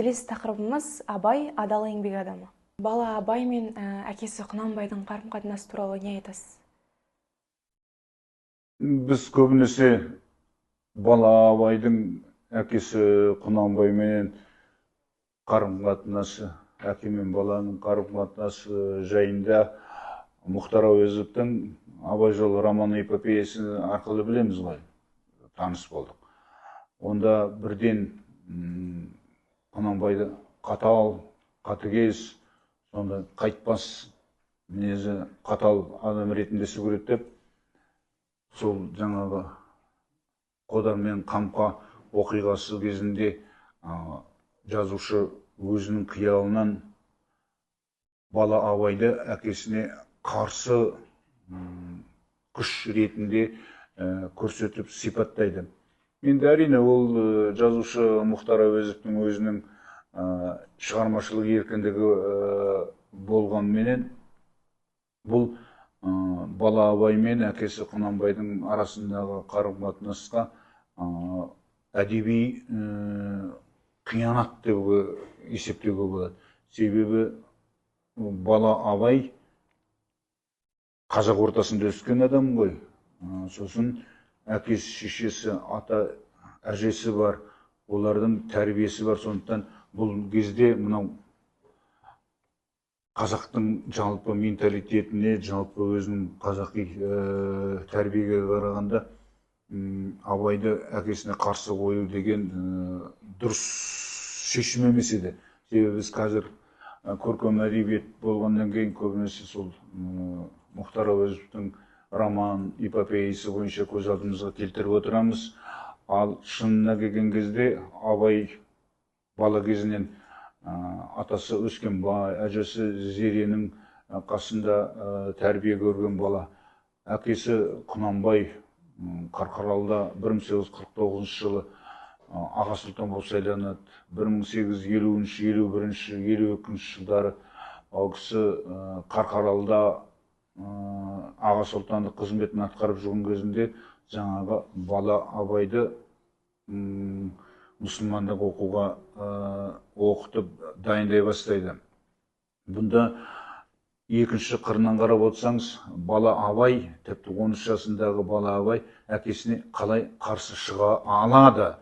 Келесі тақырыбымыз Абай адал еңбек адамы. Бала Абай мен әкесі Құнанбайдың қарым-қатынасы туралы не айтасыз? Біз көбінесе бала Абайдың әкесі Құнанбайменен қарым-қатынасы, әке мен баланың қарым-қатынасы жайында Мұхтар Әуезовтің Абай жолы роман эпопеясы арқылы білеміз ғой, таныс болдық. Онда бірден Құнанбайды қатал, қатыгез, сонда қайтпас мінезі қатал адам ретінде суреттеп, сол жаңағы Қодар мен Қамқа оқиғасы кезінде жазушы өзінің қиялынан бала Абайды әкесіне қарсы күш ретінде көрсетіп сипаттайды. Енді әрине ол жазушы Мұхтар Әуезовтің өзінің шығармашылық еркіндігі болғанменен бұл бала Абай мен әкесі Құнанбайдың арасындағы қарым-қатынасқа әдеби қиянат деп есептеуге болады. Себебі бала Абай қазақ ортасында өскен адам ғой. Сосын әкесі, шешесі, ата, әжесі бар, олардың тәрбиесі бар. Сондықтан бұл кезде мынау қазақтың жалпы менталитетіне, жалпы өзінің қазақи тәрбиеге қарағанда Абайды әкесіне қарсы қою деген дұрыс шешім емес еді. Себебі біз қазір көркем әдебиет болғаннан кейін көбінесе сол Мұхтар Әуезовтің роман эпопеясы бойынша көз алдымызға келтіріп отырамыз. Ал шынына келген кезде Абай бала кезінен атасы Өскенбай, әжесі Зеренің қасында тәрбие көрген бала. Әкесі Құнанбай Қарқаралыда 1849 жылы аға сұлтан болып сайланады. 1850-ші, 51-ші, 52-ші жылдары ол кісі Қарқаралыда аға сұлтандық қызметін атқарып жүрген кезінде жаңағы бала Абайды мұсылмандық оқуға оқытып дайындай бастайды. Бұнда екінші қырынан қарап отырсаңыз, бала Абай, тіпті 13 жасындағы бала Абай әкесіне қалай қарсы шыға алады?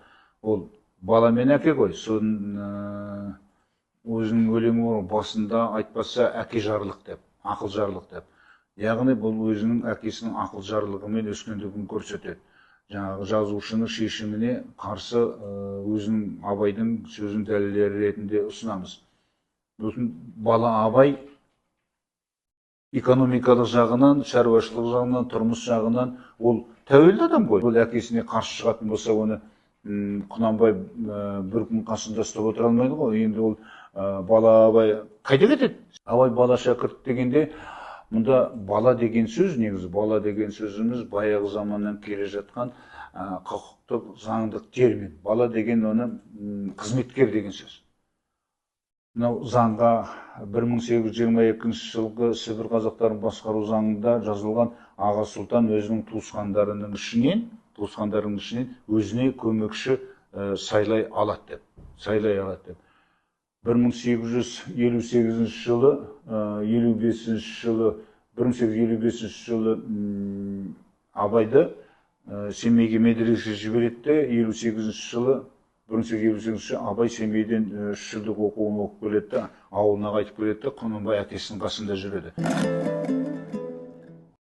Ол бала мен әке ғой. Соның өзінің өлеңі басында айтпаса әке жарлық деп, ақыл жарлық деп. Яғни бұл өзінің әкесінің ақыл жарлығымен өскендігін көрсетеді. Жаңағы жазушының шешіміне қарсы өзінің Абайдың сөзін дәлелдері ретінде ұсынамыз. Сосын бала Абай экономикалық жағынан, шаруашылық жағынан, тұрмыс жағынан ол тәуелді адам ғой. Ол әкесіне қарсы шығатын болса, оны Құнанбай бір күн қасында ұстап отыра алмайды ғой. Енді ол бала Абай қайда кетеді? Абай бала шәкірт дегенде мұнда бала деген сөз, негізі бала деген сөзіміз баяғы заманнан келе жатқан құқықтық, заңдық термин. Бала деген оны қызметкер деген сөз. Мынау заңға 1822 жылғы Сібір қазақтарын басқару заңында жазылған аға сұлтан өзінің туысқандарының ішінен өзіне көмекші сайлай алады деп. 1858 жылы, 55 жылы, 1855 жылы Абайды Семейге медресе жібереді де, 58 жылы, 1858 жылы Абай Семейден 3 жылдық оқуын оқып келеді де, ауылына қайтып келеді де, Құнанбай әкесінің қасында жүреді.